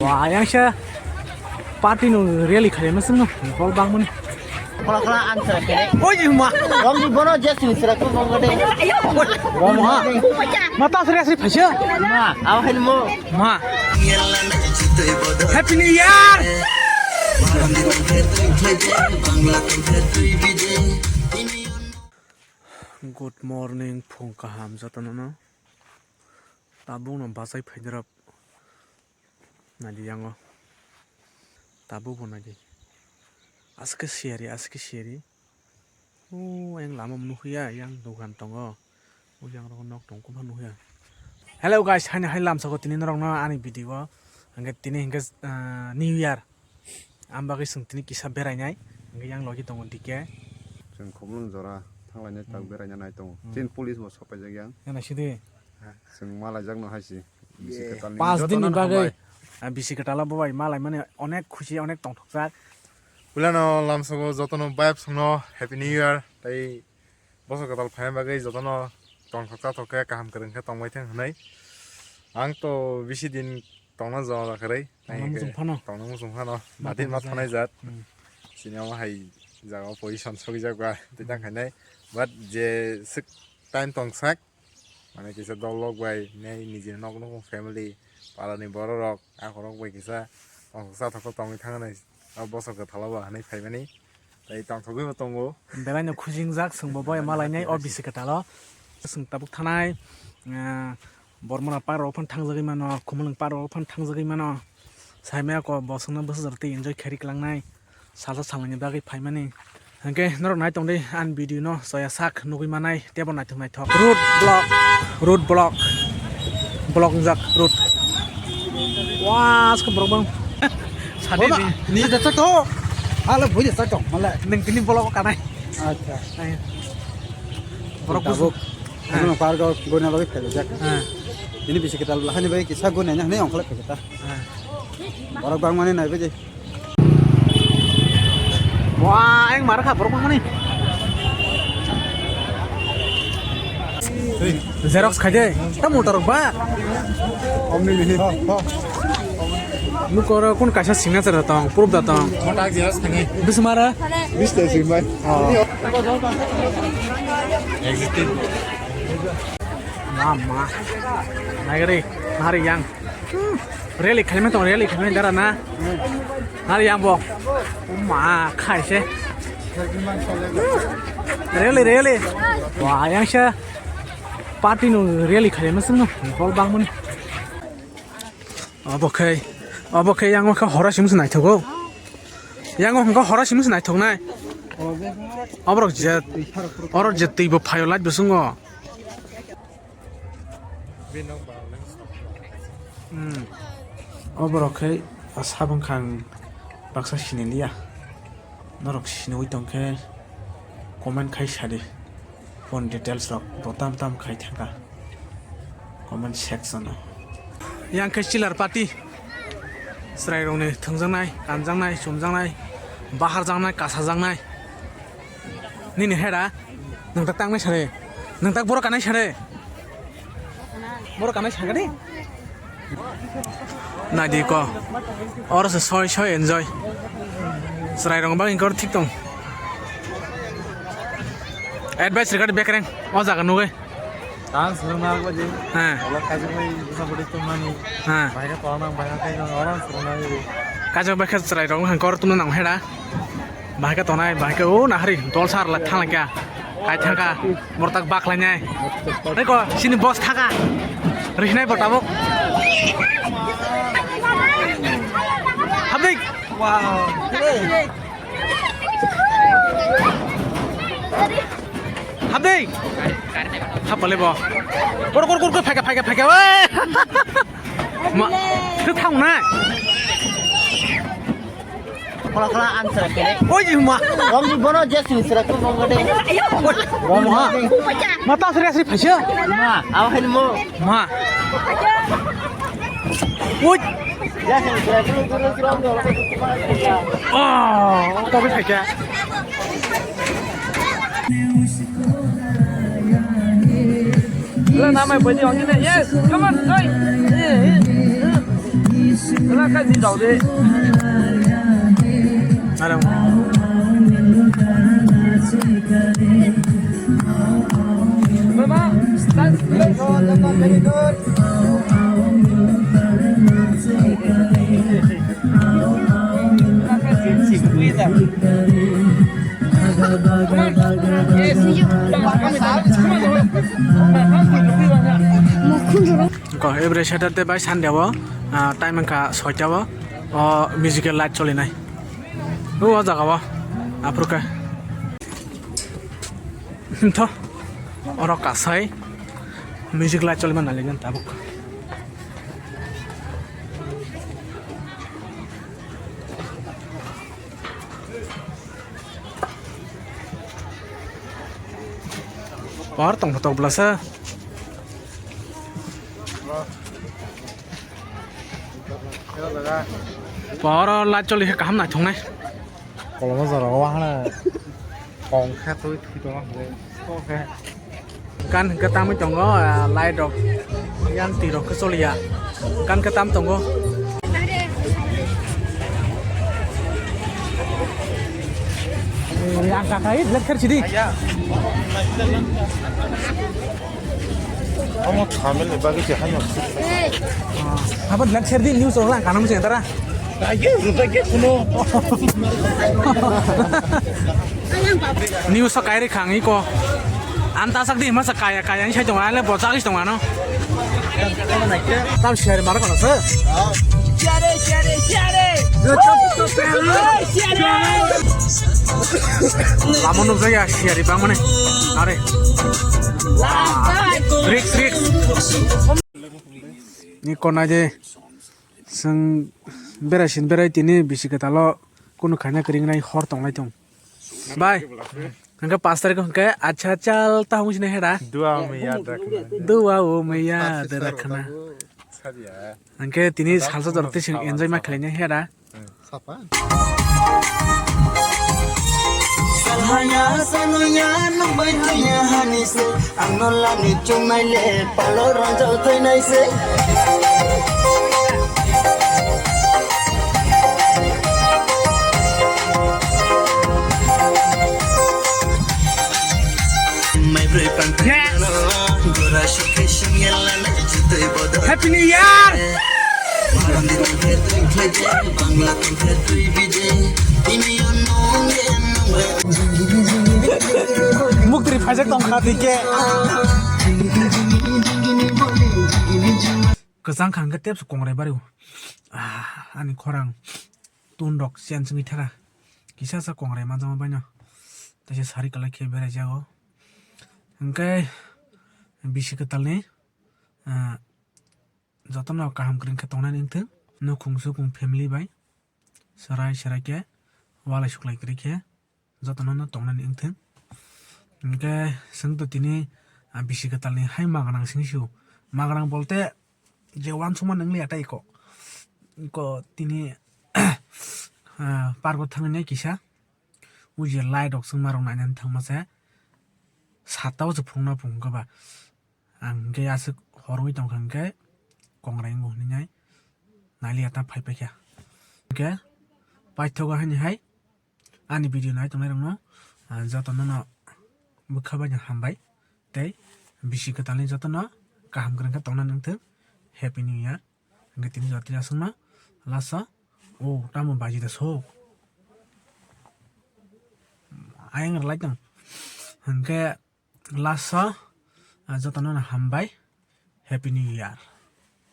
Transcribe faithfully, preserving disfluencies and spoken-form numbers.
Wa, yang sa party no rally khaima sung no, bol bang mani. Kala kala ang sara kene. Oi, ma. Rong ni bono je sini sara ko bong gade. Rong ma. Mata sari sari phaisa. Ma, awa hen mo. Ma. Happy New Year. Good morning, phung kaham jotono no. Tabuk no bachai phaidrop. Naidi yango. Tabuk bo naidi. Aske siyari, aske siyari. O yang lama nukhuya, yang dogan tongo. O yang rok nok tong kuma nukhuya. Hello guys, haino hai lamsoko tini norokno ani video. Hingke tini hingke, ah, New Year. Am bagwi chwng tini kisa berainai. Hingke yang logi tongo D K. Chwng Khumlung jora thanglainai tak Hmm. beraina nai tongo. Hmm. Chin police bo sopaijak yang. Yang naisidi. Chwng malaijakno hai se. Bisi kwtalni Pas jotono dinni bagwi, hambai. Ah, bisi kwtalo bo bai malaimani onek khusi, onek tongthokjak. Puilano lamsoko jotono bayap songno Happy New Year tei bosor kwtal phaina bagwi jotono tongthok chathok khe kaham kwrwng khe tongbai thang hwnwi. Ang to bisi din tongna jora kwrwi. Tongna muchung phano. Tongna muchung phano. Ma Badin ma tongna thanai jat. Hmm. Sini omo hai jaga o position sogijak ba tei tang khainai. But je swk time tongsak, mane kisa dol lok bai nei niji nok nukhung family, parani borok rok, akhorok bai kisa tongthok chathok khe tongwi thang nai. O bosor kwthalo ba hwnwi phaimani. Tei tongthogwi bo tongo. Belaino khujingjak chwngbo boya malainai o bisi kwtalo. Chwng tabuk thanai, ah, Bormora park rok phano thangjagwi mano, Khumulwng park rok phano thangjagwi mano. Saimaya ko bo chwngno bwsajak tei enjoy khairi kwlangnai. Salsa salnani bagwi phaimani. Hwnkhe norok nai tongdi ani video no soya sak nugwi manai teibo naithok naithok. Road block, road block, block wngjak road. Waa, aske borok bang. Sadi Bono, ni. Ni da chak to. Hala bui da chak to, mala. Nung tini block kanai. Acha. Ai. Borok tabuk. Bus. Ano pargo guna bagwi phelajak. Ha. Ini bisi kwtal lahani bagwi kisa guna nya hwnwi ongkholok phela ta. Ha. Borok bangmani nai bagwi. Wah, yang marah kah borok bangmani. Xerox khai de, ta motor ba. Omni ni. Nukoro kun kaisa signature da tong, proof da tong. Motor Xerox khai. Bismara. Bis ta sing bai. Oh. Exited. Mama. Naigari, nari yang. Hmm. Rally khaima tong, rally khaima dara na. Nari yang bo. Ma, khaise. Rally, rally. Wa, yang sa. Party no rally khaima sung no. Bol bang mani. Obo khe, obo khe yang kha hora simse naithogo. Yang kha hora simse naithoknai. Oborok je, oro je twi bo phaio light bo sungo. Hmm. Oborok khe sabwkha ang baksa siniliya. Norok siniwi tongkhe comment khai sadi. Phone details rok bo tam tam khai thangkha comment section o. Yang khe chiller party. Chwrairokni thwngjaknai, kanjaknai, chumjaknai, baharjaknai, kasajaknai. Nini hera? Nwng tak tangnai sare. Nwng tak borok kanai sare. Borok kanai sakani? Naidi ko. Oro se soi soi enjoy. Chwrairok bang ingkor thik tong. Advice regard bekreng. O jaga nugwi. Tang swrwngna bagwi. Ha. Ola kajak bai busa budi tongmani. Ha. Bahai khe tongna, bahai khe tongna, orang swrwngna bagwi. Kajak bai khe chwrairok wngkha kor tongna nang hera. Bahai khe tonai, bahai khe o nahari dol sar lai thang lai kha. Kai thang kha. Borok tak bak lai nai. Tei ko sini boss thaka. Rihnai bo tabuk. Habdik. Wow. Habdi. Hapale bo. Kor, kor, kor, kor, phaika, phaika, phaika. Oi. Ma, tu thang na. Kala kala ang sara kene. Oi, ma. Rong ni bono je sini sara ko rong gade. Rong ma. Mata sari sari phaisa. Ma, awa hen mo. Ma. Oi. Oh, kopi phaikha. Lo namai bodi ongkine. Yes, come on, oi. Ko every Saturday bai Sunday o, ah, time wngkha soita o, o musical light cholinai. O, o jaga o, aphuru khe. Himtho, oro kasai music light choliman naligan tabuk. Power tong photo blasa. Power o light choli khe kaham naithok nai. Koloma jora o hana kong khe twi twi tongma hwnwi kok khe. Gan hwnkhe tamwi tongo, ah, light rok, yang twi rok khe choliya. Gan khe tam tongo. Eh, ang kakai, black kher sidi. Omo family bagwi se haino. Ah, habo black kher di, news rok lang kanam se tara. News sa kairi khang iko. An ta sak di masa kaya kaya ni sai tong ale bo chagis tong ano. Tam share mar kono se. Share, share, share. Lama nuk jaya share bang mane. Are. Risk, risk. Ni kona je seng berai sin berai tini bisi ketalo kunu khaina kring nai hor tong lai tong. Bai. Hingke pas tarik hingke acha chal ta hung sini hera. Dua o maya drakna. Dua o maya drakna. Hingke tini salsa jor ti sing enjoy ma khlai ni hera. Sapa? Salhaya sanuya nungbai tuya hanise. Ano lani chungnai le palo ronjak thainai se. Mai broi pang. Yes. Gora shokhe shingel na jutoi bodo. Happy New Year. Muktri phaijak tongkha tike. Kwchang kha hwnkhe tepsa kongrai bari o. Ah, ani khorang tun rok chen chwngwi thara. Kisa sa kongrai manjakma baino. Teisa sari kwlai khe berai jago. Hwnkhe bisi kwtalni, ah, jotono kaham kwrwng khe tongnani wngthwng, nukhung sukung family bai, chwrai chwrai khe walai suklai kwrwi khe jotono no tongnani wngthwng. Hwnkhe chwng to tini, ah, bisi kwtalni hai magrang simi sio. Magrang bolte je uansukma nwngliya tei iko. Iko tini, ah, park o thangwi nai kisa. O je light rok chwngma rok nainani thangma se satta o se phunukna phunukha ba. Ang hwnkhe aswk hor wngwi tongkha hwnkhe kongrai wngo hwnwi nai nailiya ta phai paikha. Hwnkhe paithago haini hai ani video nai tongnai rokno, ah, jotono no bwkha bai no hambai tei bisi kwtalni jotono kaham kwrwng khe tongna nangthwng. Happy New Year. Hwnkhe tini jora tini aswkno last o, o tamo baji da sok. Ayang rwlai tong. Hwnkhe last o, ah, jotono no hambai. Happy New Year.